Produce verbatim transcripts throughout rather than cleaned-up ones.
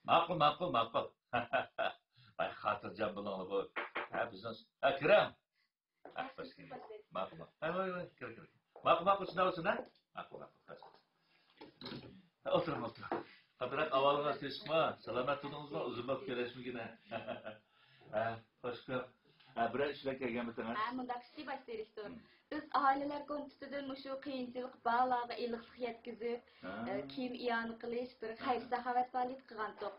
ماقۇل، ماقۇل، ماقۇل. ۋاي، خاتىرجەم بولۇڭلار بۇ. ھە، بىزنىڭ، ھە، كىرىڭ. ھە، خوش كەلدىڭ. ماقۇل، ماقۇل. ھە، ۋاي، ۋاي، كىر، كىر. ماقۇل، ماقۇل، شۇنداق بولسۇن، ھە؟ ماقۇل، ماقۇل، خوش. ھە، ئولتۇرۇڭ، ئولتۇرۇڭ. قاتراق ئاۋازىڭىز تېشىقما، سالامەت تۇردىڭىزمۇ؟ ئۇزۇن بولۇپ كۆرۈشمىگىنە. ھە، خوش كۆرۈڭ. ھە، بىرەر ئىش بىلەن كەلگەنمىدىڭىز؟ ھە، مۇنداق ئىشتى، باش دىرېكتور. بىز ئاھالىلەر كومىتېتىدىن مۇشۇ قىيىنچىلىق بارلارغا ئىللىقلىق يەتكۈزۈپ، ھە. ئە، كىيىم ئىئانە قىلىش، بىر خەير-ساخاۋەت پائالىيىتى قىلغانتۇق.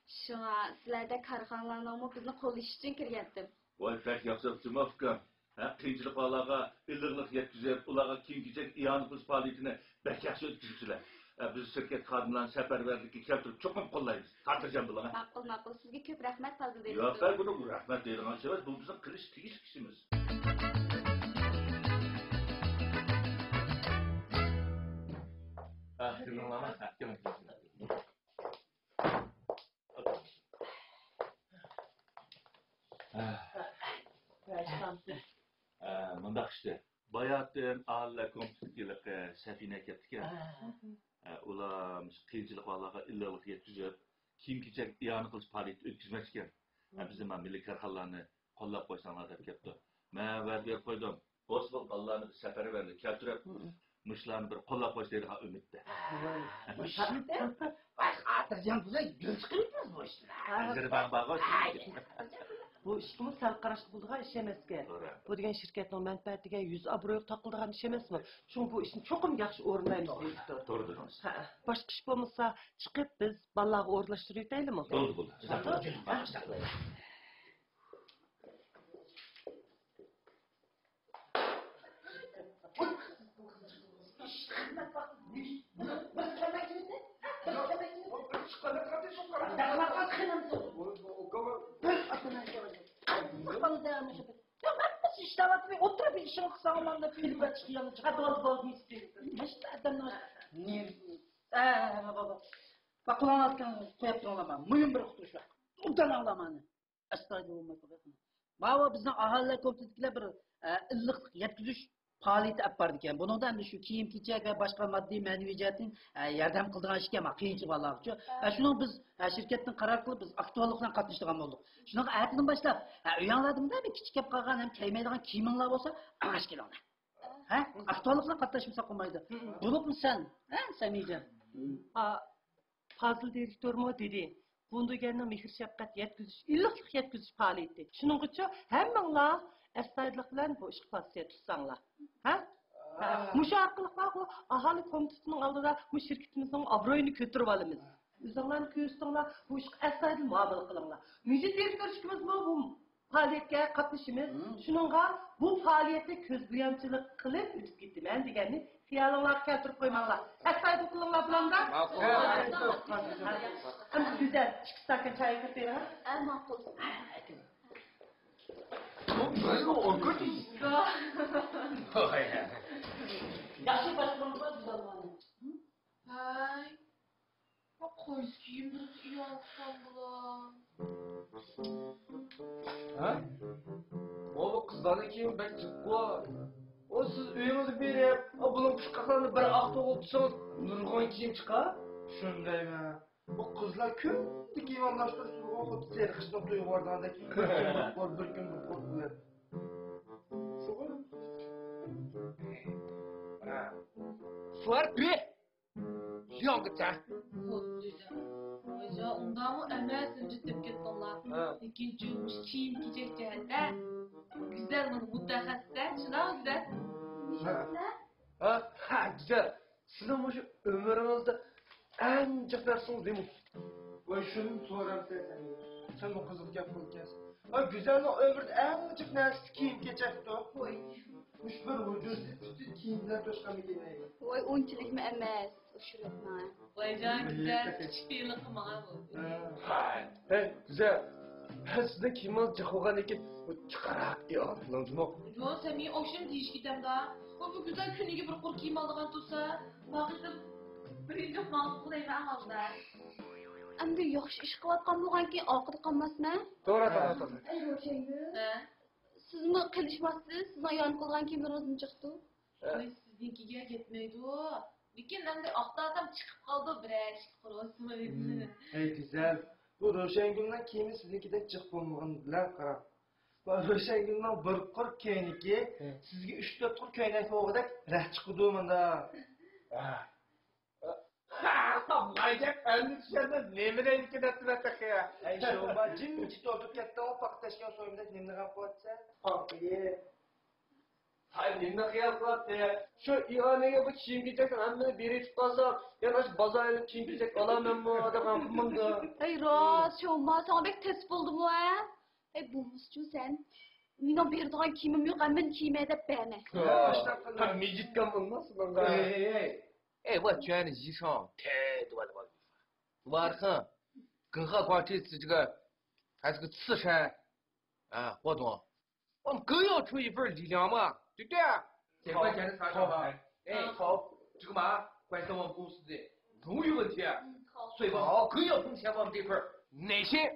شۇڭا سىلەردەك كارخانىلارنىڭمۇ بىزنى قوللىشى ئۈچۈن كىرگەنتىم. ۋاي، بەك ياخشى ئۇقتۇم ئۇكام. ھە، قىيىنچىلىق بالىلارغا ئىللىقلىق يەتكۈزۈپ، ئۇلارغا كىيىم-كېچەك ئىئانە قىلىش پائالىيىتىنى بەك ياخشى ئۆتكۈزۈپسىلەر. ھە، بىز شىركەت خادىملارنى سەپەرۋەرلىككە كەلتۈرۈپ چوقۇم قوللايمىز. خاتىرجەم بولۇڭ، ھە. ماقۇل، ماقۇل. سىزگە كۆپ رەھمەت، پازىل ياق، دىرېكتور. بۇنىڭ رەھمەت دەيدىغان ئىش ئەمەس، بۇ بىزنىڭ قىلىش تېگىشلىك ئىشىمىز. ھە، كىرىڭلار، ھە، كىرىڭ، كىرىڭ، كىرىڭ. ھە، مۇنداق ئىشتە. باياتىن ئاھالىلەر كومىتېتىدىكى ھېلىقى سەپىنە كەپتىكەن. ھە، ئۇلار مۇشۇ قىيىنچىلىق بالىلارغا ئىللىقلىق يەتكۈزۈپ، كىيىم-كېچەك ئىئانە قىلىش پائالىيىتى ئۆتكۈزمەكچىكەن. ھە، بىزنىڭ مانا مىللىي كارخانىلارنى قوللاپ قويساڭلار دەپ كەپتۇ. مەن ۋەدە بېرىپ قويدۇم. بولسا بۇ بالىلارنى بىر سەپەرۋەرلىككە كەلتۈرۈپ، مۇشۇلارنى بىر قوللاپ قويسا دەيدىغان ئۈمىدتە. ۋاي، خاتىرجەم بولۇڭ، يۈز قىلىمىز بۇ ئىشنى. ئەجرى بار، بارغۇ. بۇ ئىشقىمۇ سەل قاراشقا بولىدىغان ئىش ئەمەسكەن. توغرا. بۇ دېگەن شىركەتنىڭ مەنپەئەتىگە، يۈز ئابرۇيىغا تاقىلىدىغان ئىش ئەمەسمۇ؟ شۇڭا بۇ ئىشنى چوقۇم ياخشى ئورۇنلايمىز، دىرېكتور. توغرا دېدىڭىز. ھە، باشقا ئىش بولمىسا، چىقىپ بىز بالىلارغا ئورۇنلاشتۇرۇۋېتەيلىمۇ؟ بولدى، بولدى. بىز ھە. مۇھىم بىر ئۇقتۇرۇش بار. ئوبدان ئاڭلىماڭ. ئەستايىدىل بولماي قويۇڭ. ماۋۇ بىزنىڭ ئاھالىلەر كومىتېتىدىكىلەر بىر، ئە، ئىللىقلىق يەتكۈزۈش پائالىيىتى ئېلىپ بارىدىكەن. بۇنىڭدا ئەمدى شۇ كىيىم-كېچەك ۋە باشقا ماددىي، مەنىۋى جەھەتتىن، ئە، ياردەم قىلىدىغان ئىشكەن، ما، قىيىنچىلىق بالىلارغىچۇ. ھە. ئە، شۇنىڭ بىز، ئە، شىركەتتىن قارار قىلىپ، بىز ئاكتىۋاللىق بىلەن قاتنىشىدىغان بولدۇق. شۇنىڭغا ئەتىدىن باشلاپ، ئە، ئۆيۈڭلاردىمۇ بىر كىچىك كەپ قالغان ھەم كىيمەيدىغان كىيىمىڭلار بولسا، ئاڭاش كېلىڭلار. ھە؟ ئاكتۇاللىق بىلەن قاتناشمىساق بولمايدۇ. ھە. بولۇپمۇ سەن، ھە، سەمىجان؟ ھە. پازىل دىرېكتورمۇ دېدى، بۇ دېگەننىڭ مېھىر-شەپقەت يەتكۈزۈش، ئىللىقلىق يەتكۈزۈش پائالىيىتى. شۇنىڭغىچۇ ھەممىڭلار ئەستايىدىللىق بىلەن بۇ ئىشقا پوزىتسىيە تۇتساڭلار. ھە؟ ھە. مۇشۇ ئارقىلىقلا بۇ ئاھالە كومىتېتىنىڭ ئالدىدا بۇ شىركىتىمىزنىڭ ئابرۇيىنى كۆتۈرۈۋالىمىز. ئۆزۈڭلارنى كۆرسىتىڭلار، بۇ ئىشقا ئەستايىدىل مۇئامىلە قىلىڭلار. مۇجىت دىرېكتور ئىككىمىزمۇ بۇ پائالىيەتكە قاتنىشىمىز. مم. شۇنىڭغا بۇ پائالىيەتتە كۆز بويامچىلىق قىلىپ ئۆتۈپ كېتىمەن دېگەننى خىيالىڭلارغا كەلتۈرۈپ قويماڭلار. ئەستايىدىل قىلىڭلار بۇلاردا. ماقۇل. ئەمدى گۈزەل، ئىككى ئىستاكان چاي ئەكىرىپ بېرىڭ. ئە، ماقۇل. ياخشى باشقۇرۇڭلار گۈزەل خانىم. ھەي. قايسى كىيىملىرىنى ئىئانە قىلسام بولا؟ ھە؟ ماۋۇ قىزلارنىڭ كىيىمى بەك جىققۇ. ئۇ سىز ئۆيىڭىزگە بېرىپ، ئۇ بۇلۇڭ پۇچقاقلارنى بىر ئاق توغۇپ تۇرسىڭىز، نۇرغۇن كىيىم چىقار. شۇندايمۇ؟ بۇ قىزلار كۈندە كىيىم ئالماشتۇرۇپ يۈرىدىغۇ، خۇددى سېرىقچىنىڭ تويىغا بارىدىغاندەك. بىر كۈن بىر قۇر، بىر كۈن بىر قۇر بىلەن. شۇغۇل. ھە. سۇۋار بى. ياڭغىچە. خوپ، دېدى. ۋايجان، ئۇنداقمۇ ئەمەس، رەنجىتىپ كەتتىڭلار. ھە. لېكىن، مۇشۇ كىيىم-كېچەك جەھەتتە گۈزەل مانا مۇتەخەسسىس، شۇنداقمۇ گۈزەل؟ ھە. ھە، ھە، گۈزەل. سىزنىڭ مۇشۇ ئۆمرىڭىزدە ئەڭ جىق نەرسىڭىز نېمە؟ ۋاي، شۇنىمۇ سورامسەن سەن؟ سەنمۇ قىزىق گەپ قىلىدىكەنسەن. ۋاي، گۈزەلنىڭ ئۆمرىدە ئەڭ جىق نەرسىسى كىيىم-كېچەكتۇ. ۋاي. مۇشۇ بىر ۋۇجۇدى پۈتۈن كىيىم بىلەن توشقانمىكىن ئەينى. ۋاي، ئۇنچىلىكمۇ ئەمەس، ئۇشۇرۇۋەتمە. ۋايجان، گۈزەل، كىچىك پېئىللىققا ماڭا بولدى. ھە. ھەي، گۈزەل. ھە، سىزنىڭ كىيىمىڭىز جىق بولغاندىن كېيىن، بۇ جىقراق ئىئانە قىلىڭ جۇمۇ. يوق، سەن مېنى ئوخشىمۇ دېيىشكە دەمدا. ئۇ بۇ گۈزەل كۈنىگە بىر قۇر كىيىم ئالىدىغان تۇرسا، ۋاقىتتا بىرىنچى ماڭا قىلىمەن ھالدا. ئەمدى ياخشى ئىش قىلىۋاتقان بولغانكىن ئارقىدا قالماسمەن. توغرا، توغرا، توغرا. ئەي، روشەنگۈل. ھە؟ سىزمۇ قېلىشماستىن، سىزنىڭ ئىئانە قىلغان كىيىملىرىڭىزمۇ جىقتۇ. ھە. ۋاي، سىزنىڭكىگە يەتمەيدۇ. لېكىن ئەمدى ئاقتارسام چىقىپ قالىدۇ، بىرەر ئىشقا قۇرۇلسىمۇ ئۆزىنى. ھەي، گۈزەل. بۇ روشەنگۈلنىڭ كىيىمى سىزنىڭكىدەك جىق بولمىغىنى بىلەن قاراڭ. بۇ روشەنگۈلنىڭ بىر قۇر كەينىكى سىزگە ئۈچ تۆت قۇر كەينەك بولغۇدەك رەت چىقىدۇ مۇندا. ۋاي گەپ ئەمدى چۈشەندىم، نېمە دەيدىكىن دەپتىمەن تېخى. ئەي شوما، جىمجىت ئولتۇرۇپ كەتتىڭغۇ، پاختا تەشكەن سويمىدەك نېمىنى غەم قىلىۋاتىسەن؟ قاقىيى. ھاي، نېمىنى خىيال قىلاتتى؟ شۇ ئىئانىگە بۇ كىيىم-كېچەكنىڭ ھەممىنى بېرىۋېتىپ قالسام، يەنە ئاشۇ بازار ئېلىپ كىيىم-كېچەك ئالارمەنمۇ دەپ غەم قىلمامدۇ؟ ھەي راست، شوما، ساڭا بەك تەس بولدىمۇ ھە؟ ھەي بولمىسىچۇ سەن، مېنىڭ بېرىدىغان كىيىمىم يوق، ھەممىنى كىيمە دەپ بەرمە. ھە، مىجىتكەم بولماسمۇ ماڭا؟ ھەي، ھەي، ھەي. 哎，我捐了一双太多的吧，你说，我看，跟何况这次这个还是个次山，啊，活动，我们更要出一份力量嘛，对不对？这块钱的啥少了？哎，好，这个嘛，关系到我们公司的荣誉问题，嗯，好，所以我们更要贡献我们这份儿耐心。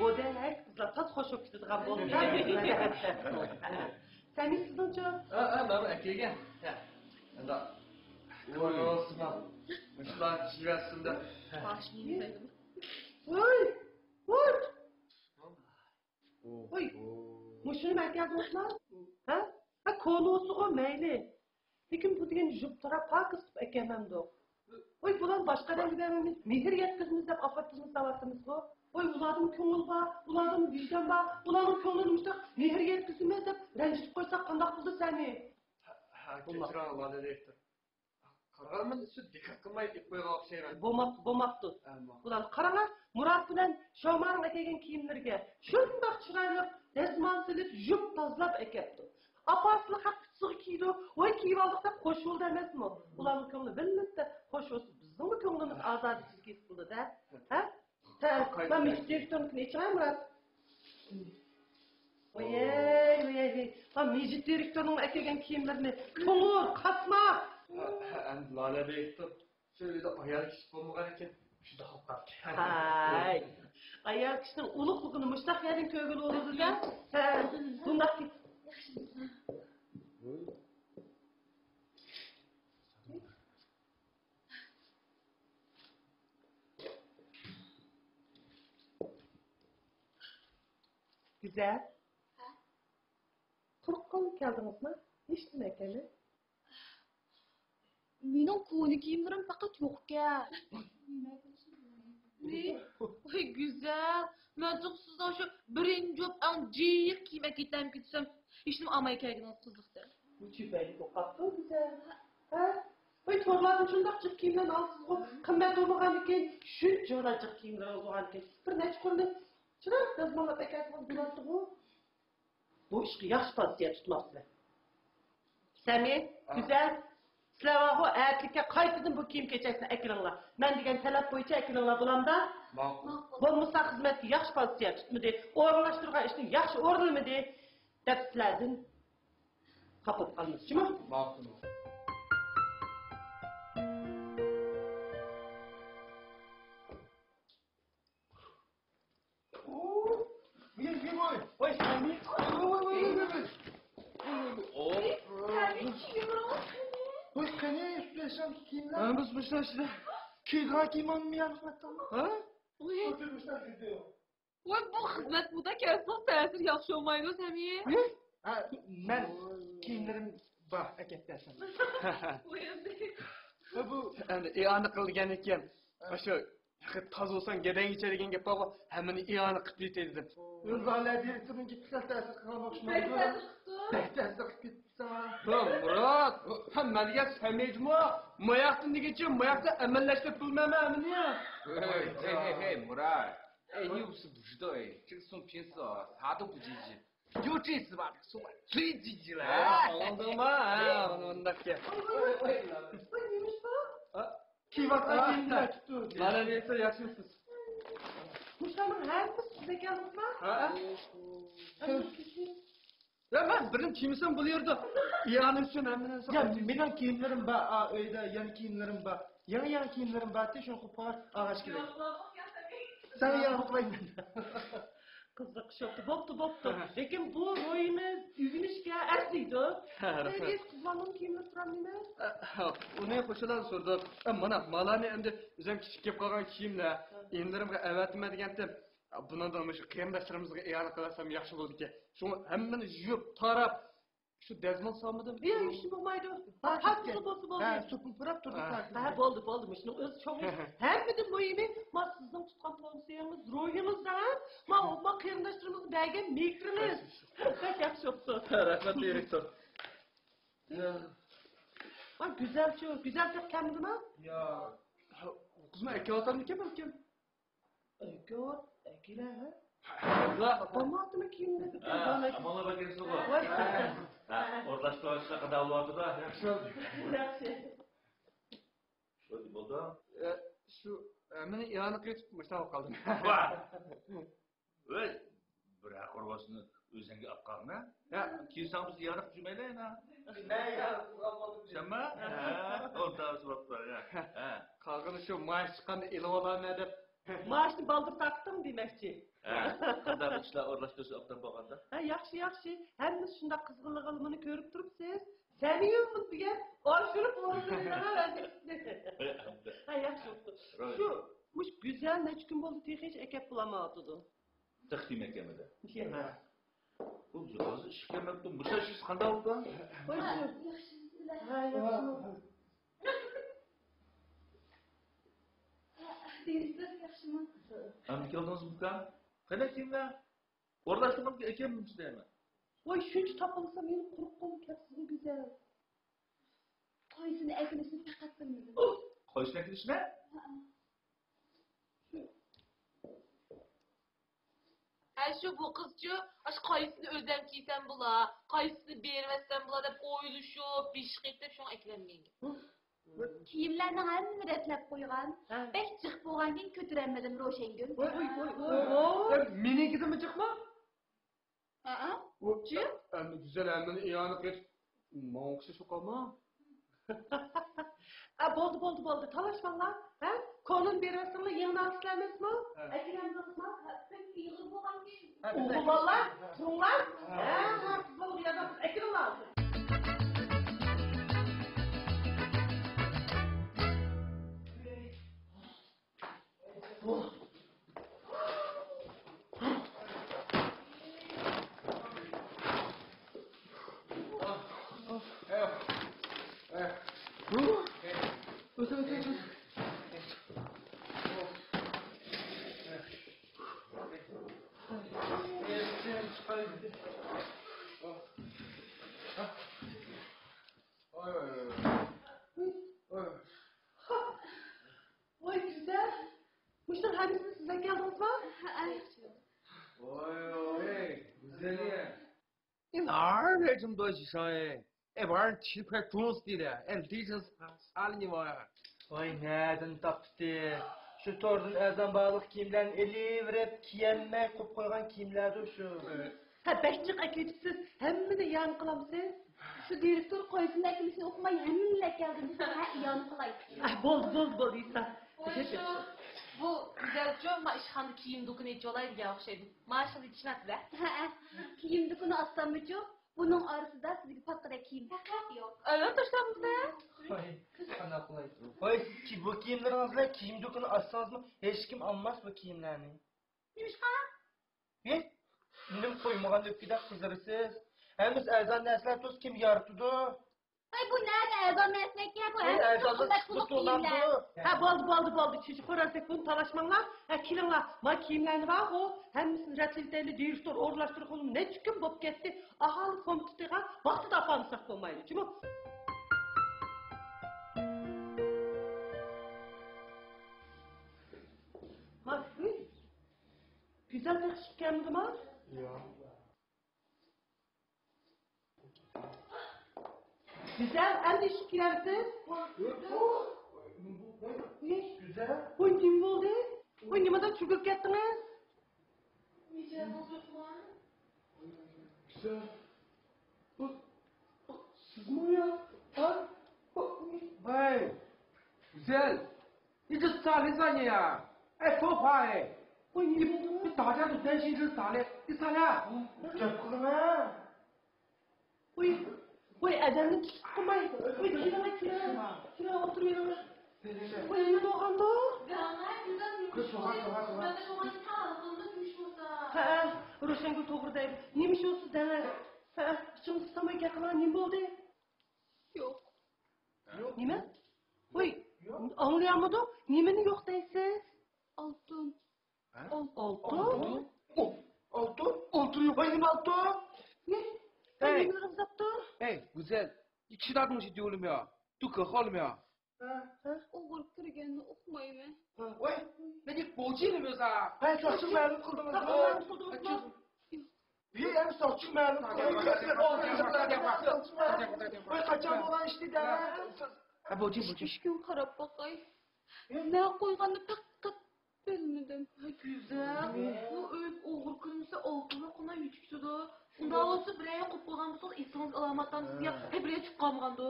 بۇ دەل ھەر قىزلار تازا خوش بولۇپ كېتىدىغان بولدى. سەمى سىزنىڭچۇ؟ ھە، ھە، مانا ئەكەلگەن. ھە. ئەندا. كۆرۈۋالسىنا. مۇشۇلار كىيىۋەتسۇن دەپ. ۋوي! ۋوي! ۋوي! مۇشۇنى ئەكەلدىڭىزما؟ ھە؟ ھە، كونىسىغۇ مەيلى. لېكىن بۇ دېگەن يۇپ تاراپ پاكىز قىلىپ ئەكەلمەمدۇ؟ ۋوي، بۇلار باشقا ئادەمگە بەرمەيمىز، مېھىر يەتكۈزىمىز دەپ ئاپىرىپ بىزنى ساۋاتتىمىزغۇ؟ ۋوي، ئۇلاردىمۇ كۆڭۈل بار، ئۇلاردىمۇ ۋىجدان بار، ئۇلارنىڭ كۆڭلىدە مۇشۇنداق مېھىر يەتكۈزىمىز دەپ رەنجىتىپ قويساق قانداق بولىدۇ سەمى؟ ھە، ھە، بولماپتۇ. كەچۈرۈڭ، ۋالىدە رېكتور. قارىغانمەن، سىز دىققەت قىلماي ئېلىپ قويغان ئوخشايمەن. بولماپتۇ، بولماپتۇ. ھە، بولماپتۇ. بۇلار قاراڭا، مۇرات بىلەن شومانىڭ ئەكەلگەن كىيىملىرىگە شۇنداق چىرايلىق دەسمال سېلىپ، يۇيۇپ تازىلاپ ئەكەپتۇ. ئاپاسىلا خەق قۇتىسىغا كىيىدۇ، ۋاي كىيىۋالدۇق دەپ خوش بولدى ئەمەسمۇ؟ ئۇلارنىڭ كۆڭلى بىللىتتە خوش بولسا، بىزنىڭمۇ كۆڭلىمىز ئازادە ھېس قىلىدۇ-دە. ھە؟ ھە، مەن مىجىت دىرېكتورنىڭكىنى ئېچىڭە، مۇرات. ۋويەي، ۋويەي، ۋوي. ھا، مىجىت دىرېكتورنىڭ ئەكەلگەن كىيىملىرىنى، قوڭۇر، قاسما. ھە، ھە، ئەمدى لالە بېيىتتىم. شۇ ئۆيدە ئايال كىشى بولمىغان ئىكەن، شۇنداق بولۇپ قاپتۇ. ھاي، ئايال كىشىنىڭ ئۇلۇغلۇقىنى مۇشۇنداق يەردىن كۆرگىلى بولىدۇ-دە. ھە، بۇنداق. گۈزەل. ھە؟ قۇرۇق قوللۇق كەلدىڭىزما؟ ھېچنېمە ئەكەلمەي. مېنىڭ كونا كىيىملىرىم پەقەت يوقكەن. ۋاي گۈزەل، مەن تېخى سىزنىڭ شۇ بىرىنچى بولۇپ ئەڭ جىق كىيىم ئەكېتەمكىن دېسەم، ھېچنېمە ئالماي كەلگىنىڭىز قىزىق-دە. بۇ چۈپەيلىك بولۇپ قاپتۇ گۈزەل. ھە؟ ۋاي تورلاردىن شۇنداق جىق كىيىملەرنى ئالىسىزغۇ، قىممەت بولمىغاندىكىن، شۇنچە جىق كىيىملىرىڭىز بولغاندىكىن، بىر نەچچە قۇرنى چىرايلىق دەزماللاپ ئەكەلسىڭىز بولاتتىغۇ. بۇ ئىشقا ياخشى پوزىتسىيە تۇتماپسىلەر. سەمى، ھە. گۈزەل، سىلەر بارغۇ، ئەتىلىككە قايتىدىن بۇ كىيىم-كېچەكنى ئەكېلىڭلار. مەن دېگەن تەلەپ بويىچە ئەكېلىڭلار، بولامدا؟ ماقۇل. بولمىسا خىزمەتكە ياخشى پوزىتسىيە تۇتمىدى، ئورۇنلاشتۇرغان ئىشنى ياخشى ئورۇنلىمىدى، دەپ سىلەردىن خاپا بولۇپ قالىمىز، جۇمۇ؟ ماقۇل. ۋاي، قېنى ئۈستىدە كىيىملەر؟ ھە، بىز مۇشۇ ئىشتە. كىيىدىغان كىيىم ئالمىماي يارلىق قىلىۋەتتىڭمۇ؟ ھە؟ ۋاي، بۇ خىزمەت بۇدا كەلسىڭىز تەسىرى ياخشى بولمايدۇ، سەمى. ھە، مەن كىيىملىرىم بار، ئەكەپ بەرسەم. ۋاي، ئەمدى. ھە، بۇ ئەمدى ئىئانە قىلىدىكەن. ئاشۇ تېخى تازا بولساڭ گەدەڭگىچە دېگەن گەپ بارغۇ، ھەممىنى ئىئانە قىلىپ بېرىتەي دېدىم. ئۆزى ھالە دىرېكتورنىڭ گېپى سەل تەسىر قىلغان ئوخشىمايدۇ؟ بەك تەسىر قىلىپتۇ. ھە، مۇرات، ھە، مەن دېگەن سەمى جۇمۇ، ماياقتىن دېگىنچە، ماياقتا ئەمەللەشتۈرۈپ بولمايمەن ھەممىنى. ھەي، ھەي، ھەي، مۇرات. ئەي، نى بۇسى بۇژىدۇ، ئەي. چىقسۇن پىنسۇ، سادە بۇجىجى. يوچىسى بار، سۇ بار. سۈيجىجىلەر. ئاڭلىدىڭما؟ ھە، ئۇنى ئۇنداق گەپ. كىيىۋاتقان كىيىملەر تۇتۇپ. لالە دېسە ياخشىمۇسىز؟ مۇشۇلارنىڭ ھەممىسى سىزدە ئىكەنمۇ؟ ھە؟ يا، مەن بىرنى كىيمىسەم بولۇۋېرىدۇ. ئىئانە ئۈچۈن ھەممە نەرسە. يا، مېنىڭ كىيىملىرىم بار، ئا، ئۆيدە يەنە كىيىملىرىم بار. يېڭى، يېڭى كىيىملىرىم بار، تېخى شۇنى قىلىپ قويغاچ ئاغاچ كېرەك. سەن يەنە قىلىپ قويمايمەن. قىزىق شوپتى. بوپتۇ، بوپتۇ. لېكىن بۇ روھىمىز ئۆگىنىشكە ئەرزىيدۇ. ھە، رەھمەت. ئەي، قىزلارنىڭ كىيىملىرى تۇرامدىمۇ؟ ئۇنى خۇشاللا سورىدۇق. ئە، مانا، مالارنى ئەمدى ئۆزۈم كىچىك كېلىپ قالغان كىيىملەر، ئىنىلىرىمغا ئەۋەتىمەن دېگەنتىم. بۇنىڭدىن مۇشۇ قېرىنداشلىرىمىزغا ئىئانە قىلىۋەتسەم ياخشى بولىدىكەن. شۇڭا ھەممىنى يۇيۇپ، تاراپ، شۇ دەزمال سالمىدىم. ياق، ھېچنېمە بولمايدۇ. پاك بولسا بولدى. ھە، سوپۇن پۇراپ تۇردۇق. ھە، بولدى، بولدى. مۇشۇنىڭ ئۆزى چوڭ ئىش. ھەممىدىن مۇھىمى، ما سىزنىڭ تۇتقان پونسىيىڭىز، روھىڭىزدا، ما، ما قېرىنداشلىرىمىزغا بەرگەن مېھرىڭىز. بەك ياخشى بوپتۇ. رەھمەت، دىرېكتور. ما گۈزەلچۇ، گۈزەل تېخى كەلمىدىما؟ ياق. قىزمۇ ئەكېلىۋاتامدىكىن بەلكىم؟ ئەكەۋات، ئەكېلە، ھە؟ ئاپاممۇ ئاتىمۇ كىيىمدە. ھە، ئامانلار بەكرىسىغۇ. ھە، ئورۇنلاشتۇرۇشلار قانداق بولۇۋاتىدۇ؟ ياخشى. ياخشى. بولدى، بولدى. ئە، شۇ، ئە، مېنى ئىئانە قىلىپ مۇشۇنداق بولۇپ قالدىم. ۋاھ! ۋەي، بىر ھەق ئۇرغۇسىنى ئۆزۈڭگە ئاپ قالغىنا. ھە. كىيسەڭ بىز ئىئانە قىلىپ جۈمەيلى يەنە. مەن ئىئانە قىلغان بولدۇم. سەنمۇ؟ ھە، ئورتاقچى بوپتۇ، ھە. ھە. قالغىنى شۇ مائاش چىققاندا ئېلىۋالارمەن دەپ. مائاشنى بالدۇر تارتتىڭ دېمەكچى. ھە، قانداق ئىشلار ئورۇنلاشتۇرۇشى ئوبدان بولغاندا؟ ھە، ياخشى، ياخشى. ھەممىسى شۇنداق قىزغىنلىقىنى كۆرۈپ تۇرۇپسىز. سەمىيىم بىلەن ئاشۇرۇپ ئورۇندىلىرىڭلار ۋەزىپىسىنى. ھە، ياخشى بوپتۇ. شۇ، مۇشۇ گۈزەل نەچچە كۈن بولدى تېخىچە ئەكەپ بولالمايۋاتىدۇ. تېخى كىيىم ئەكەلمىدى. ھە. بۇ ھازىر ئىشىپ كەلمەپتۇ. مۇشۇ ئىشىڭىز قانداق بولدى؟ ھە، ياخشى. ھە، ياخشى. دىرېكتور ياخشىمۇ؟ ئەمدى كەلدىڭىزمۇ ئۇكام؟ قېنى كىيىملەر؟ ئورۇنلاشتۇرغان ئىكەنمىز دەيمەن. ۋاي، شۇنچە تاپالىسام يەنە قۇرۇق قولۇم كەپسىزمۇ گۈزەل؟ قايسىنى ئەكېلىشنى پەقەت بىلمىدىم. قايسىنى ئەكېلىشنى؟ ھە، شۇ بۇ قىزچۇ، ئاشۇ قايسىنى ئۆزەم كىيسەم بولا، قايسىنى بېرىۋەتسەم بولا دەپ ئويلىشىپ، بېشى قېتىپ، شۇڭا ئەكېلەلمىگەن. كىيىملەرنىڭ ھەممىنى رەتلەپ قويغان. ھە. بەك جىق بولغانكىن كۆتۈرەلمىدىم، روشەنگۈل. ۋوي، ۋوي، ۋوي، ۋوي. مېنىڭكىدىنمۇ جىقمۇ؟ ھەئە. جىق. ئەمدى گۈزەل ھەممىنى ئىئانە قىلىپ، ماڭا ئوخشاش بولۇپ قالما. ئە، بولدى، بولدى، بولدى. تالاشماڭلار. ھە؟ كونىنى بېرىۋەتسەڭلار، يېڭىنى ئالىسىلەر ئەمەسمۇ؟ ھە. ئەكېلەمدىڭىزمۇ؟ ھە، سەن ئېغىر بولغانكىن. ھە، ئوغۇل بالىلار، تۇرۇڭلار. ھە. ھە، ھە، بولدى، يا، ئەكېلىڭلار. ۋاي، گۈزەل، مۇشۇنىڭ ھەممىسىنى سىز ئەكەلدىڭىزمۇ؟ ھەئە. ۋاي، ۋاي، گۈزەل يا. 你哪儿来这么多小鱼？哎，晚上起飞猪死的，哎，离这啥里玩？ ۋاي، نەدىن تاپتى؟ شۇ توردىن ئەرزان باھالىق كىيىملەرنى ئېلىۋېرىپ، كىيەلمەي قويۇپ قويغان كىيىملەردۇ شۇ. ھە، بەك جىق ئەكېتىپسىز، ھەممىنى ئىئانە قىلامسىز؟ شۇ دىرېكتور قايسىنى ئەكېلىشنى ئۇقماي ھەممىنى ئەكەلدى دېسە، ھە، ئىئانە قىلاي. ئە، بولدى، بولدى، بولدى، ئېيتسا. ۋاي، شۇ، بۇ گۈزەلچۇ، ما ئىشخانىدا كىيىم دۇكىنى ئېچىۋالاي دېگەن ئوخشايدۇ. مائاشىڭىز يېتىشمەپتۇ-دە. ھەئە، كىيىم دۇكىنى ئاچساممۇچۇ؟ بۇنىڭ ئارىسىدا سىزگە پاتقۇدەك كىيىم پەقەت يوق. ئەلۋەتتە، ئىشلەمدە. ۋاي، قانداق قىلاي؟ ۋاي، سىز بۇ كىيىملىرىڭىز بىلەن كىيىم دۇكىنى ئاچسىڭىزمۇ، ھېچكىم ئالماس بۇ كىيىملەرنى. نېمىشقا؟ ھېي، نېمە قويمىغان ئۆپكىدەك قىزىرىسىز؟ ھەممىسى ئەرزان نەرسىلەر تۇرسا كىم يارىتىدۇ؟ ۋاي، بۇ نەدە ئەرزان نەرسىلەركەن؟ بۇ ھەممىسى قىممەت پۇللۇق كىيىملەر. ھە، بولدى، بولدى، بولدى. چۈجە خورازدەك بۇنى تالاشماڭلار. ھە، كېلىڭلار. ما كىيىملەرنى بارغۇ، ھەممىسىنى رەتلىۋېتەيلى. دىرېكتور ئورۇنلاشتۇرغىلى نەچچە كۈن بوپ كەتتى. ئاھالە كومىتېتىغا ۋاقتىدا ئاپارمىساق بولمايدۇ جۇمۇ. ما، ھۇي. گۈزەل تېخى چىقىپ كەلمىدىما؟ ياق. گۈزەل، ئەمدى ئىشىپ كېلەمسىز؟ گۈزەل. ۋوي، نېمە بولدى؟ ۋوي، نېمىدەپ چۈگۈرۈپ كەتتىڭىز؟ گۈزەل. بۇ، بۇ سىزمۇ يا؟ ھە؟ بۇ، ۋاي، گۈزەل. 你这是啥人啊你呀？哎，头发哎！喂，你，你大家都担心这是啥嘞？你啥嘞？ گەپ قىلىڭە. ۋوي، ۋاي، ئادەمنى تۇتۇپ قويماي. ۋاي، كېلىڭە، كېلىڭە. كېلىڭە، ئولتۇرۇۋېرىڭە. ۋاي، نېمە بولغاندۇ؟ ھە، روشەنگۈل توغرا دەيدۇ. نېمە ئىش بولسا دەڭە. ھە، ئىچىڭىزنى تۇتالماي گەپ قىلىڭ، نېمە بولدى؟ يوق. نېمە؟ ۋاي، ئاڭلىيالمىدىم. نېمىنى يوق دەيسىز؟ ئالتۇن. ھە؟ ئالتۇن؟ ئالتۇن؟ ئالتۇن؟ ئالتۇن؟ ۋاي، نېمە ئالتۇن؟ نېمە؟ ھەي! نېمىلەر ئۇزاپتۇ؟ ھەي، گۈزەل، ئىككى دادىڭ شۇ دېۋىلىمۇ يا؟ دۇكا خالىمۇ يا؟ ھە؟ ئوغرى كىرگەننى ئۇقمايمەن. ۋاي، نېمە بوجىنىمىز ھا؟ ھە، ساقچىغا مەلۇم قىلدىڭىز. ساقچىغا مەلۇم قىلدىڭىزمۇ؟ ھە، ئەمدى ساقچىغا مەلۇم قىلدىڭىز. ۋاي، قاچان بولغان ئىشنى دەڭە. ھە، بوجى، بوجى. ئۈچ كۈن قاراپ باقاي. نە قويغاننى پەقەت بىلمىدىم. گۈزەل، بۇ ئۆيگە ئوغرى كىرمىسە، ئالتۇنلار قانداق يېتىپ كېتىدۇ؟ ئۇنداق بولسا، بىرەر يەر قويۇپ قويغان بولسىڭىز، ئېسىڭىزگە ئالامەت قالمىسۇن يا، ھەي، بىر يەر چىقىپ قالمىغاندۇ؟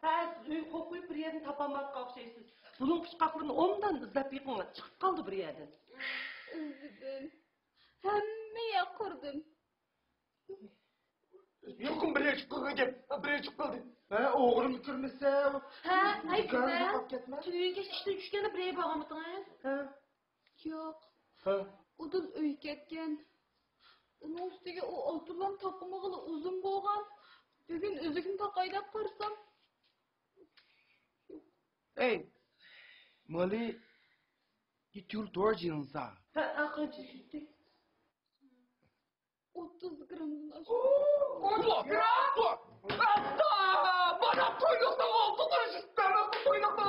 ھە، سىز ئۆيگە قويۇپ قويۇپ، بىر يەردىن تاپالمايۋاتقان ئوخشايسىز. بۇلۇڭ ئۇچقاقلىرىنى ئوبدان ئىزدەپ بېقىڭ، چىقىپ قالىدۇ بىر يەردىن. ئىزدىدىم. ھەممە يەر قۇردۇم. يۇقۇم بىر يەر چىقىپ قالغان گەپ، بىر يەر چىقىپ قالدى. ھە، ئوغرىمۇ كىرمىسە، ھە، ھەي، دۇكاننى گۈزەل، تاقاپ كەتمە. تۈنۈگۈن كەچ ئىشتىن چۈشكەندە بىر يەر بارغانمىدىڭىز؟ ھە. ياق. ھە. ئۇدۇل ئۆيگە كەتكەن. ئۇنىڭ ئۈستىگە ئۇ ئالتۇنلارنى تاپالمىغىلى ئۇزۇن بولغان. بۈگۈن ئۈزۈكنى تاقاي دەپ قارىسام. ئەي، مالى يېتىلدى توغرا جىنسا. ھە، ھە، قانچە چۈشتى؟ ئوتتۇز گرامدىن ئاشمىدى. ئوتتۇز گرام! ئاتا! مانا تويلۇقتا ئالتە قۇرۇش ئىستەمدۇ، تويلۇقتا.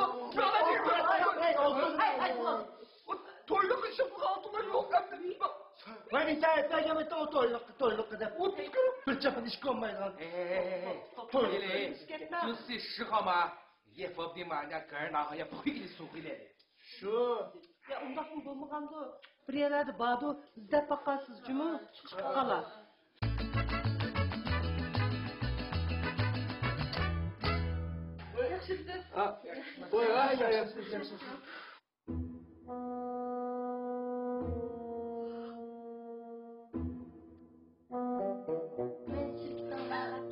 تويلۇق ئىشىپ ئالتە قۇرۇش يوق ئەمدى. ۋاي، نېمە ئېيتمەيدۇ ئۇ تويلۇققا، تويلۇققا دەپ. ئوتتۇز گرام. بىر چاپان ئىش كۆرمەيدىغان. تويلۇق. شۇ خاما. يەپ بولدى مانا، كارناغا يەپ قويغىلى سوقىلى. شۇ. يا، ئۇنداقمۇ بولمىغاندۇ؟ بىر يەرلەردە باردۇ، ئىزدەپ باقارسىز جۇمۇ، چىقىپ قالار. ياخشىمۇسىز؟ ھە. ۋاي، ۋاي، ياخشىمۇسىز، ياخشىمۇسىز؟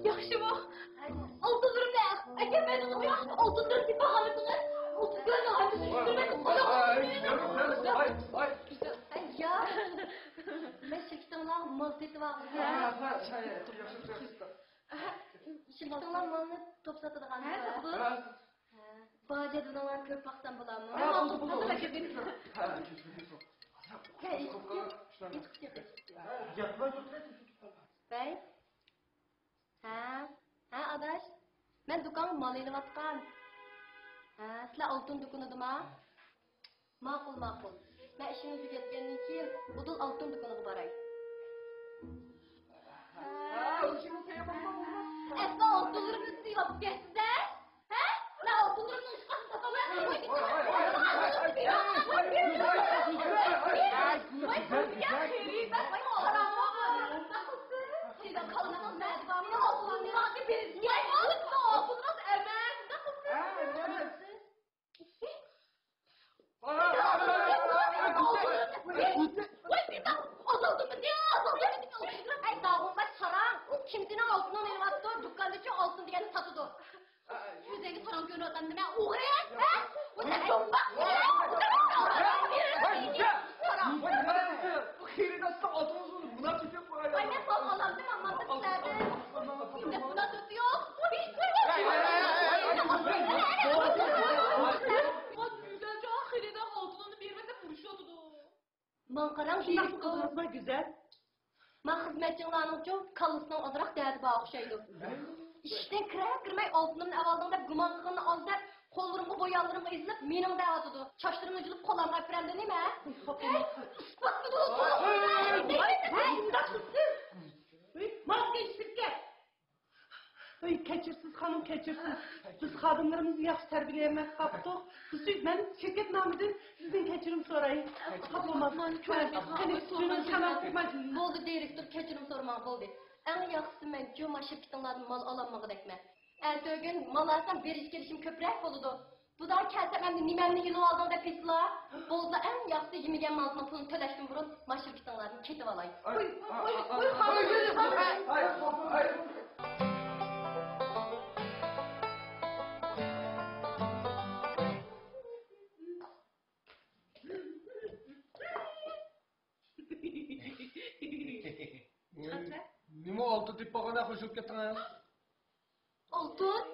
ياخشىمۇ؟ ئالتۇنلىرىمنى ئەكەلمەيدىغىنىغا ئالتۇنلىرىمنى باغلىدىڭىز. ئالتۇن كۆزنىڭ ھەممىسىنى چۈشۈرمەيدىغىزمۇ؟ يا، مەن شىركىتىڭلارغا مال سېتىۋالغۇم كەلدى. شىركىتىڭلار مالنى توپ ساتىدىغان. ھە، ساتىدۇ. ھە، بازاردا بۇنىڭلارنى كۆرۈپ باقسام بولامدۇ؟ ھە، بولدى، بولدى. ھە، ھە، ھە. ۋەي. ھە، ھە، ئاداش. مەن دۇكانغا مال ئېلىۋاتقان. ھە، سىلەر ئالتۇن دۇكىنىدىما؟ ماقۇل، ماقۇل. مەن ئىشىمنى تۈگەتكەندىن كېيىن ئۇدۇل ئالتۇن دۇكىنىغا باراي. ئەسلى ئالتۇنلىرىمنى سىيلاپ كەتسىز-ە؟ ھە؟ مەن ئالتۇنلىرىمنىڭ ئىشقاسىنى تاپالماي قويدۇم. ۋاي، بۇ يەر خېرىدار، ۋاي، قاراڭغۇ. مەن ئالتۇنلارنى بېرىپ، ۋاي، ئالتۇن ئالتۇن ئەمەس، ئۇنداق قىلسىز. ۋاي، بىردەم ئازالدىمىدى، ئازالدىمىدى. ئەي، داغۇمباش ساراڭ، كىم سېنىڭ ئالتۇنۇڭنى ئېلىۋاپتۇ؟ دۇكاندىچۇ ئالتۇن دېگەننى ساتىدۇ. كۆزۈڭگە ساراڭ كۆرۈنۈۋاتامدۇ مەن، ئوغرى؟ ھە؟ بۇ سەن دومباق. ساراڭ. خېرىدارنىڭ ئالتۇنىنى مۇناپ كېتىپ قوياي. ۋاي، مەن مال ئالامدىم، ئالمامدىم سىلەردىن. مۇناسىۋىتى يوق. ۋاي، گۈزەلجان خېرىدار ئالتۇنۇمنى بېرىمەن دەپ ئۇرۇشۇۋاتىدۇ. ماڭا قاراڭ، شۇنداقمۇ قىلدىڭىزمۇ، گۈزەل؟ ما خىزمەتچىڭلارنىڭچۇ كاللىسىنىڭ ئازراق دەردى بار ئوخشايدۇ. ئىشىكتىن كىرەر كىرمەي ئالتۇنۇمنى ئەۋالدىڭ دەپ گۇمان قىلغىنى ئاز دەپ، قوللىرىمغا بويانلىرىمغا ئېزىلىپ مېنىڭ دەۋاتىدۇ. چاچلىرىمنى يۇلۇپ قولامغا ئەپىرەمدۇ نېمە؟ ئىسپاتلىدى. ماڭا كەچۈرۈپ كەت. ۋاي، كەچۈرسىز، خانىم، كەچۈرسىز. بىز خادىملىرىمىزنى ياخشى تەربىيەلىيەلمەي قاپتۇق. بىز مەن شىركەتنامىدىن سىزدىن كەچۈرۈم سوراي. خاپا بولماڭ. قېنى، سۆزۈڭىزنى تامام قىلماي. بولدى، دىرېكتور، كەچۈرۈم سورىماڭ، بولدى. ئەڭ ياخشىسى مەن جۇما شىركىتىڭلاردىن مال ئالالمىغۇدەكمەن. ئەتىگۈن مال ئالسام بېرىش كېلىشىم كۆپرەك بولىدۇ. بۇدا كەلسەم ئەمدى نېمەمنى ئېلىۋالدىڭ دەپ ئېيتىلا. بولسا ئەڭ ياخشىسى يېمىگەن مالىڭنىڭ پۇلىنى تۆلەشتىن بۇرۇن ما شىركىتىڭلاردىن كېتىۋالاي. ۋاي، ۋاي، ۋاي، ۋاي، خانىم، خانىم. ئالتۇن تېپىپ ئالغاندەك خوش بولۇپ كەتتىڭ ھە؟ ئالتۇن؟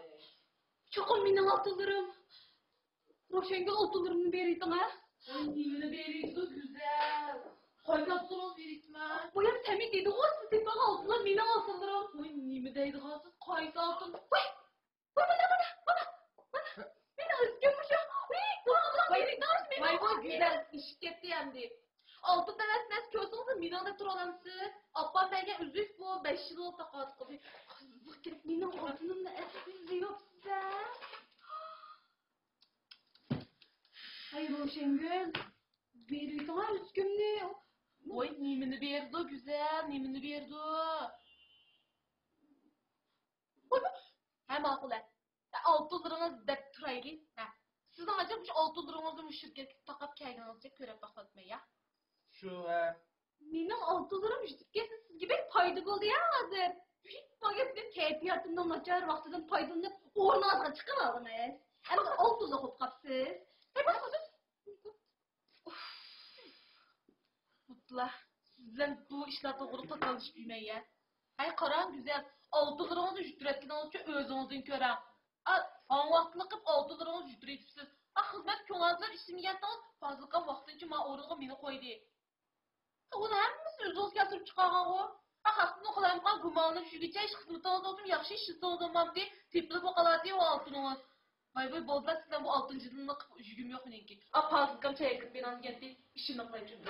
چوقۇم مېنىڭ ئالتۇنلىرىم. روشەنگۈل ئالتۇنلىرىمنى بېرىۋېتىڭ ھە. ۋاي، نېمىنى بېرىۋېتىدۇ گۈزەل؟ قايسى ئالتۇننى بېرىۋېتىمەن؟ بايام سەمى دېدىغۇ، سىز تېپىپ ئالغان ئالتۇنلار مېنىڭ ئالتۇنلىرىم. ۋاي، نېمە دەيدىغانسىز، قايسى ئالتۇن؟ ۋاي، ۋاي، مانا، مانا، مانا، مانا. مېنىڭ ئۈزۈكۈم مۇشۇ. ۋاي، بۇ ئالتۇن بېرىۋېتىڭ، مېنىڭ. ۋاي، ۋاي، گۈزەل ئىشىپ كەتتى ئەمدى. ئالتۇن دەۋەتمەس كۆرسىڭىز مېنىڭ دەپ تۇرالامسىز؟ ئاپام بەرگەن ئۈزۈك بۇ، بەش يىل بولۇپ تاقاۋاتقىلى. قىزىق گەپ، مېنىڭ ئالتۇنۇمنى ئەسلىدە يوقسىز ھە؟ ھەي روشەنگۈل، بېرىۋېتىڭا ئۈزۈكۈمنى. ۋاي، نېمىنى بېرىدۇ گۈزەل، نېمىنى بېرىدۇ؟ ھە، ماقۇل ھە. ئالتۇنلىرىڭىز دەپ تۇرايلى. ھە. سىزنىڭ ئاجايىپ مۇشۇ ئالتۇنلىرىڭىزنى مۇشۇ شىركەتكە تاقاپ كەلگىنىڭىزچە كۆرۈپ باقماپتىمەن يا. شۇ ھە. مېنىڭ ئالتۇنلىرىم يۈتۈپ كەتسە سىزگە بەك پايدا بولدى يا ھازىر. بۇ گەپنى كەيپىياتىمنىڭ ناچار ۋاقتىدىن پايدىلىنىپ ئورنىڭىزغا چىقىپ ئالدىڭىز. ئەمدى ئالتۇنلۇق بولۇپ قاپسىز. ھەي، بولدى، بولدى. ئۇفف. ئابدۇللا، سىز بىلەن بۇ ئىشلار توغرىلىق تاتالىشىپ يۈرمەي يە. ھەي، قاراڭ، گۈزەل، ئالتۇنلىرىڭىزنى يۈتتۈرۈۋەتكىنىڭىزچە ئۆزىڭىزدىن كۆرۈڭ. ئا، ھاڭ ۋاقىتلىق قىلىپ ئالتۇنلىرىڭىزنى يۈتتۈرۈۋېتىپسىز. ئا، خىزمەت كۆڭلىڭىز بىلەن ئىشلىمىگەنتىڭىز، پازىلكام ۋاقتىنچە ما ئورۇنغا مېنى قويدى. ئۇنى ھەممىسى ئۆزىڭىز كەلتۈرۈپ چىقارغانغۇ. ھە، خەقتىن قالايمىقان گۇمانلىنىپ يۈرگۈچە ئىش خىزمىتىڭىز بولسىمۇ ياخشى ئىشلىتىڭىز بولمامتى، تېپىلىپ قالاتتى ئۇ ئالتۇنىڭىز. ۋاي ۋاي، بولدىلا، سىز بىلەن بۇ ئالتۇن جىدىلنى قىلىپ يۈرگۈم يوق مېنىڭكى. ئا، پازىلكام چاي ئەكىرىپ بېرىڭ دېگەنتى، ئىشىمنى قىلاي چۈندى.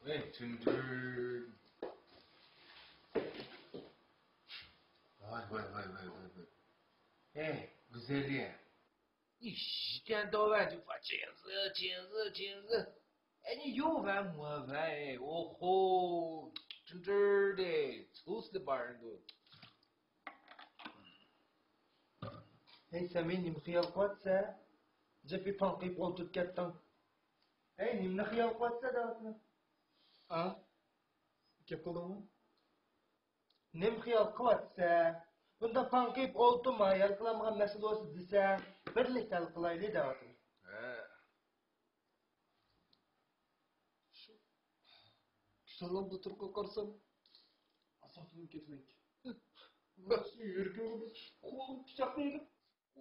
ۋاي، تۈندۈر. ۋاي ۋاي ۋاي ۋاي ۋاي ۋاي. ھەي، گۈزەلىيە. 一天到晚就发钱字钱字钱字。哎，你有完没完哎？哦吼，真真的，愁死了把人都。 ھەي سەمى، نېمە خىيال قىلىۋاتىسەن؟ جىپى پاڭقىيىپ ئولتۇرۇپ كەتتىڭ. ھەي، نېمىنى خىيال قىلىۋاتىسەن دەۋاتىمەن. ئا؟ گەپ قىلدىڭمۇ؟ نېمە خىيال قىلىۋاتىسەن؟ بۇنداق پاڭقىيىپ ئولتۇرما، ھەل قىلالمىغان مەسىلە بولسا دېسەڭ، بىرلىكتە ھەل قىلايلى دەۋاتىمەن. ھە. شۇ كۈسەنلەپ بۇ تۇرقىغا قارىسام، ئاساسىم كېتىمەن. يۈرىكىمگە بىر قولۇم پىچاقنى ئېلىپ،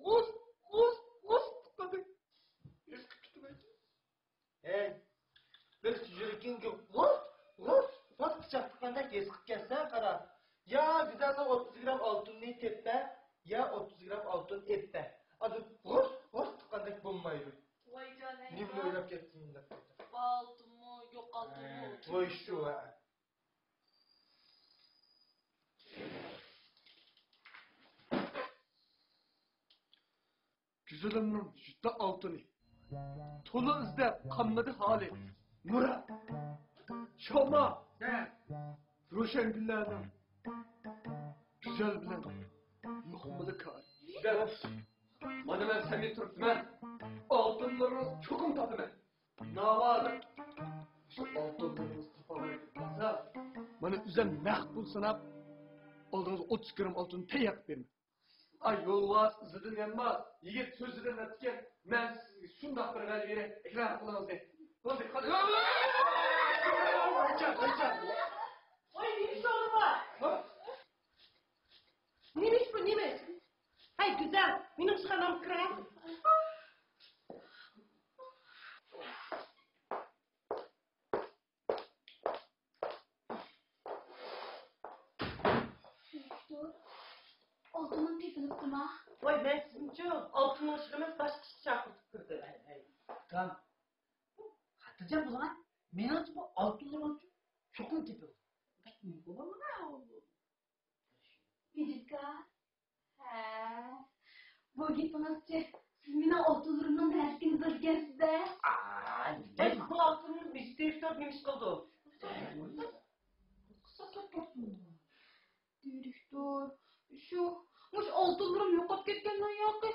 غۇس، غۇس، غۇس تۇغقاندەك ھېس قىلىپ كېتىمەن. ھەي، بىر يۈرىكىڭگە غۇس، غۇس، غۇس پىچاق تۇغقاندەك ھېس قىلىپ كەتسەن قارا. يا گۈزەلنىڭ ئوتتۇز گرام ئالتۇنىنى تېپىپ بەر، يا ئوتتۇز گرام ئالتۇن ئېلىپ بەر. ئاندىن غۇس، غۇس تۇغقاندەك بولمايدۇ. ۋاي جان، نېمىنى ئويلاپ كەتتىڭ ئۇنداق؟ ئالتۇنمۇ، يوق ئالتۇنمۇ. ھە، ۋاي شۇ، ھە. گۈزىلىمنىڭ يۈتە ئالتۇنى. تولا ئىزدەپ قالمىدى ھالى. مۇرات، شوما، روشەنگۈللەرنىڭ گۈزەل بىلەن يۇقمىدى كارى. مانا مەن سەمىي تۇرۇپتىمەن. ئالتۇنلىرىڭىزنى چوقۇم تاپىمەن. ناۋادا شۇ ئالتۇنلىرىڭىزنى تاپالماي قالسا، مانا ئۆزۈم نەق پۇل ساناپ، ئالدىڭىزغا ئوتتۇز گرام ئالتۇن تەييار قىلىپ بېرىمەن. ئاي يولۋاس، ئىزىدىن يانماس، يىگىت سۆزىدىن ئۆتكەن. مەن سىزگە شۇنداق بىر ۋەدە بېرەي، ئىقرار قىلىڭىز دەي. بولدى، قانداق؟ ۋاي، نېمە ئىش بار؟ نېمە ئىش بۇ، نېمە ئىش؟ ھەي، گۈزەل، مېنىڭ ئىشخانامغا كىرە. ئالتۇنۇم تېپىلىپتىما؟ ۋاي، مەن سىزنىچۇ ئالتۇننىڭ ئىشىغا ئەمەس، باشقا ئىشقا چاقىرتىپ كىردىم. ھەي، ھەي. ئۇكام، خاتىرجەم بولۇڭ. مېنىڭچە بۇ ئالتۇنلىرىڭىزچۇ چوقۇم تېپىلىدۇ. بەك مۇڭ بولۇڭ. ھېدىكا. ھە، بۇ گېپىڭىزچە، سىز مېنىڭ ئالتۇنلىرىمنىڭ نەرسىكىنى بىلىدىكەنسىز-دە. ئاي، بەس، بۇ ئالتۇننى مىستېر تۇرۇپ نېمە ئىش قىلىدۇ؟ دىرېكتور، شۇ، مۇشۇ ئالتۇنلىرىم يوقاپ كەتكەندىن ياقى،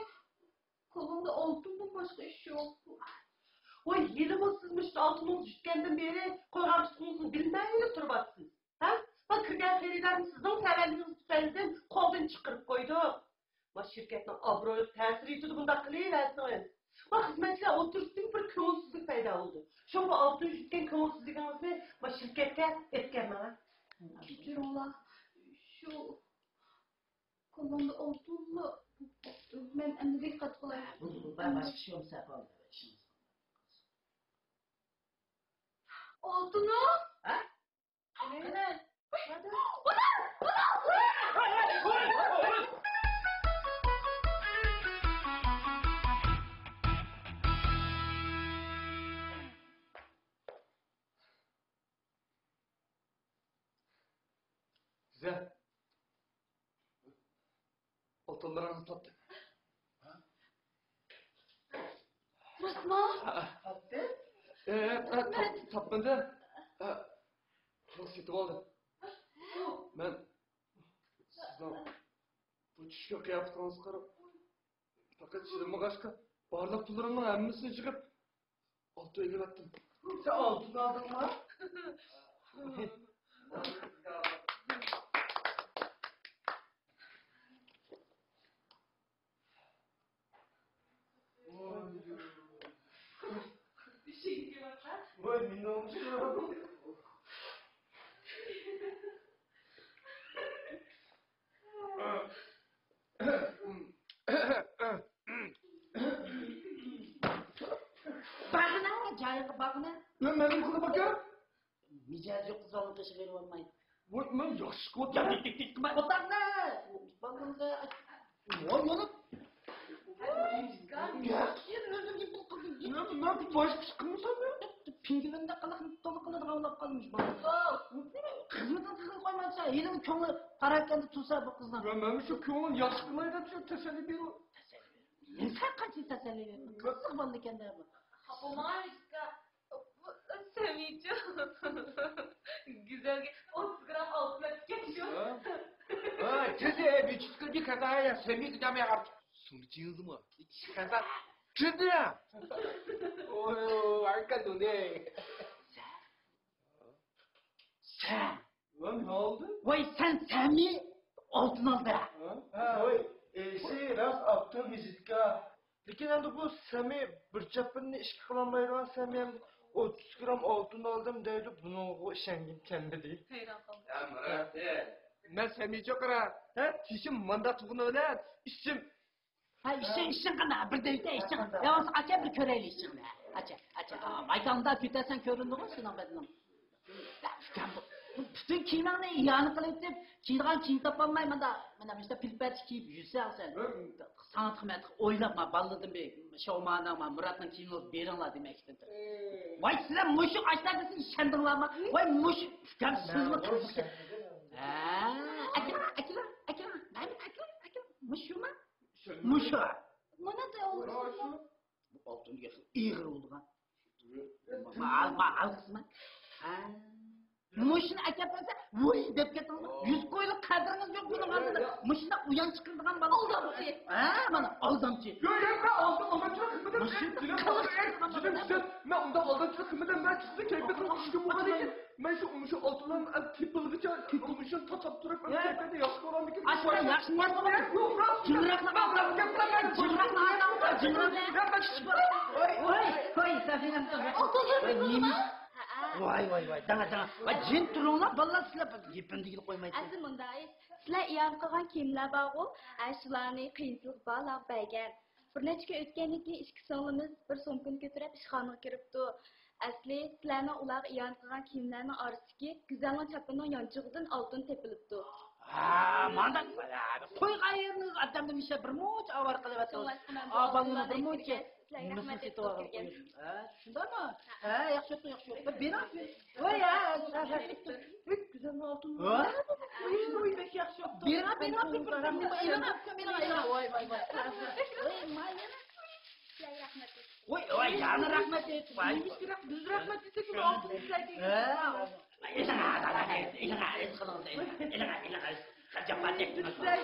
كولامدا ئالتۇندىن باشقا ئىش يوق. ۋاي، ھېلىمۇ سىز مۇشۇ ئالتۇننى يۈتكەندىن بېرى قويغان تۇتقىنىڭىزنى بىلمەيلا تۇرۇۋاتىسىز. ھە؟ بۇ كىرگەن خېرىدارنى سىزنىڭ سەۋەنلىكىڭىز تۈپەيلىدىن قولدىن چىقىرىپ قويدۇق. ما شىركەتنىڭ ئابرۇيىغا تەسىر يېتىدۇ بۇنداق قىلىۋەرسىڭىز. ما خىزمەتچىلەر ئوتتۇرىسىدىن بىر كۆڭۈلسىزلىك پەيدا بولىدۇ. شۇڭا ئالتۇن يۈزۈككە كۆڭۈلسىزلىكىڭىزنى مۇشۇ شىركەتكە ئېلىپ كەلمەڭ. كەچۈرۈڭلار، شۇ كولوندا ئالتۇنلا بوپتۇ. مەن ئەمدى دىققەت قىلاي. بولدى، بولدى، باشقا ئىش بولمىسا، بولدى، ئىشىڭىز. ئالتۇنۇم! ھە؟ گۈزەل. ئالتۇنلىرىڭىزنى تاپتىم. راستمۇ؟ ھە. تاپتى؟ ئە، ئە، تاپ-، تاپمىدىم. ئە، سېتىۋالدىم. مەن سىزنىڭ بۇ چۈشكۈن قىياپىتىڭىزگە قاراپ، پەقەت چىدىمىغاچقا، بارلىق پۇللىرىمنىڭ ھەممىسىنى يىغىپ، ئالتۇن ئېلىۋەتتىم. سەن ئالتۇن ئالدىڭمۇ؟ ۋاي، مېنىڭ. بارغىنا، جايىغا بارغىنا. يا، مەن نېمە قىلدىم ئاكا؟ مىجەزى يوق قىزلارنىڭ قېشىغا ئېلىۋالماي. ۋاي، مەن ياخشى قىلىۋاتىمەن. يا، دىك، دىك، دىك قىلماي. ئوتاقنى! بالىلىرىمغا. ۋاي، يانا. يا، يەنە ئۆزۈمگە پۇل قىلدىم. يا، مەن باشقا ئىش قىلمىسام يا. پىڭگىلىندەك قىلىقنى تولا قىلىدىغان بولۇپ قالدىم شۇ بالا. خىزمىتىنى قىلىپ قويمايدىچە، ھېلىمۇ كۆڭلى پاراكەندە تۇرسا بۇ قىزنىڭ. يا، مەن شۇ كۆڭلۈم ياخشى قىلاي دەپ شۇ تەسەللى بېرىۋ. تەسەللى بېرىۋ. نېمە سەن قانچىلىك تەسەللى بېرىۋ؟ قىزىق بالا ئىكەن-دە بۇ. خاپىماڭ ئىشقا، بۇ سەمىچۇ. گۈزەلگە ئوتتۇز گرام ئالتۇن ئەپكەن شۇ. ھە؟ ھە، جىزى، بىچىسكىدى كاتايا، سەمىك دامي ئارت. سۇنچىڭىزمۇ؟ كەسە. جىزى. ئوي، ئاركا دۇنى. سەن. سەن. ۋاي، نېمە بولدى؟ ۋاي، سەن سەمى ئالتۇن ئالدى. ھە؟ ھە، ۋاي، ئېسى راست ئاپتۇ ۋىزىتكا. لېكىن ئەمدى بۇ سەمى بىر چاپىنىنى ئىككى قىلالمايدىغان سەمى ئەمدى ئوتتۇز گرام ئالتۇن ئالدىم دەيدۇ، بۇنىڭغا ئىشەنگۈم كەلمىدى. ھەيران قالدىم. يا مۇرات، مەن سەمىچۇ قارا، ھە؟ چىشىم ماندا تۇغۇنى بىلەن ئىچىم. ھە، ئىشىڭ، ئىشىڭ قانداق؟ بىر دەيتە ئىشىڭ. يا بولمىسا ئاكا بىر كۆرەيلى ئىشىڭنى. ئاچا، ئاچا. مايداندا كۆتەرسەڭ كۆرۈنىدىغۇ سېنىڭ بەدىنىڭ. بۈتۈن كىيىمىڭنى ئىئانە قىلىۋېتىپ، كىيىدىغان كىيىم تاپالماي مانا، مانا مۇشۇنداق پىلپەتچە كىيىپ يۈرسەڭ سەن. ساڭا تېخى مەن ئويلاپ، ما بالىدىن بىر شاۋمانىڭ، ما مۇراتنىڭ كىيىمىنى ئېلىپ بېرىڭلار دېمەكچىدىم. ۋاي سىلەر مۇشۇ ئاشۇنداق دېسە ئىشەندىڭلارمۇ؟ ۋاي مۇشۇ ئۇكام سىزمۇ قىزىق. ھە، ئەكىلىڭ، ئەكىلىڭ، ئەكىلىڭ، مەن ئەكىلىڭ، ئەكىلىڭ. مۇشۇما؟ مۇشۇ. مانا. بۇ ئالتۇن دېگەن خېلى ئېغىر بولىدىغان. ما ئال، ما ئال قىزما. ھە. مۇشۇنى ئەكەپ بەرسە، ۋۇي دەپ كەتتىڭىزمۇ؟ يۈز كويلۇق قەدرىڭىز يوق بۇنىڭ ئالدىدا. مۇشۇنداق ئۇيان چىقىرىدىغان بالا. ئالدامچى. ھە، مانا ئالدامچى. ياق، ياق، مەن ئالدام، ئالدامچىلىق قىلمىدىم. مۇشۇنداق قىلىق چىقىرىدىغان بالا. مەن ئۇنداق ئالدامچىلىق قىلمىدىم. مەن سىزنىڭ كەيپىياتىڭىز چۈشكۈن بولغان ئىكەن. مەن شۇ، مۇشۇ ئالتۇنلارنى ئەپ تېپىلغىچە، مۇشۇنى تاتاپ تۇرۇپ، مەن كەيپىياتى ياخشى بولغاندىكىن. ئاشۇنداق ياخشى بولغان. جىمراقلا، جىمراقلا، جىمراقلا. ۋاي، ۋاي، ۋاي، سەفىنەم. ۋاي، ۋاي، ۋاي، دەڭە، دەڭە. ۋاي، جىم تۇرۇڭلار، بالىلار، سىلەر گېپىمنى دېگىلى قويمايسىلەر. ئەسلى مۇنداق ئىش، سىلەر ئىئانە قىلغان كىيىملەر بارغۇ، ئە، شۇلارنى قىيىنچىلىق بارلار بەرگەن. بىر نەچچە كۈن ئۆتكەندىن كېيىن ئىككى سىڭلىمىز بىر سومكىنى كۆتۈرۈپ ئىشخانىغا كىرىپتۇ. ئەسلى سىلەرنىڭ ئۇلارغا ئىئانە قىلغان كىيىملەرنىڭ ئارىسىدىكى گۈزەلنىڭ چاپىنىنىڭ يانچۇقىدىن ئالتۇن تېپىلىپتۇ. ھە، مانداق قويغايسىز، ئادەمدە مىشە بىر مۇنچە ئاۋارە قىلىۋاتىمىز. شۇڭلاشقا مەن بۇ ئالتۇنلارنى ئاپامنى بىر مۇنچە كىرگەن، سىلەرگە رەھمەت ئېيتقىلى كەلگەن. ھە، شۇنداقمۇ؟ ھە، ياخشى ئوتۇر، ياخشى ئوتۇر. بىر بېرىڭ. ۋاي، ھە، ھە، ھە. ئۆي، گۈزەلنىڭ ئالتۇنى. ۋاي، ۋاي، بەك ياخشى ئوتۇر. بېرىڭ، بېرىڭ، بېرىڭ، بېرىڭ. ۋاي، ۋاي، ۋاي. ۋاي، ۋاي، يەنە رەھمەت. ۋاي، بىز رەھمەت دېسەك، ئالتۇن سىلەرگە. ھە. ئېلىڭا، ئېلىڭا، ئېلىڭا، ئېلىڭا، ئېلىڭا، ئېلىڭا، ئېلىڭا، خەجاپەت ئېيتمىسۇن. ۋاي،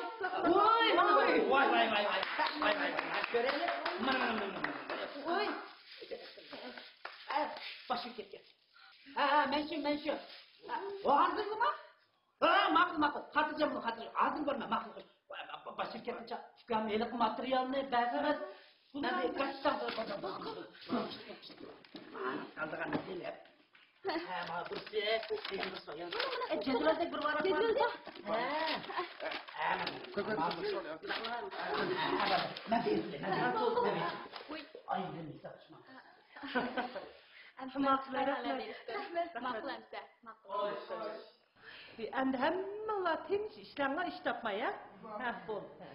ۋاي، ۋاي. ۋاي، ۋاي، ۋاي، ۋاي. ۋاي، ۋاي، ۋاي. كۆرەيلى. مانا، مانا، مانا، مانا. ۋاي. ئە، باشىم كەتكەن. ھە، ھە، مەن شۇ، مەن شۇ. ھە، ھازىرمۇ؟ ھە، ماقۇل، ماقۇل. خاتىرجەم بول، خاتىرجەم. ھازىر بارىمەن، ماقۇل. ۋاي، با-، با-، باشىم كەتكەنچە، ئۇكام ھېلىقى ماتېرىيالنى بەرسىڭىز. بۇنى مەن بىر قاچتام. ئالدىغان نەرسىلەر. ھە، مانا بىرسى، يېڭىسى، يېڭىسى. ئە، جەدۋەلدەك بىر ۋاراق بار. جەدۋەلدە؟ ھە. ھە، مانا بىرسى. مەن بېرىپ، مەن بېرىپ. ئاي، مەن بېرىپ. ماقۇل، رەھمەت. رەھمەت. ماقۇل ئەمىسە، ماقۇل. خوش، خوش. ئەمدى ھەممىڭلار تىنچ ئىشلەڭلار، ئىش تاپماي، ھە؟ ھە، بولدى.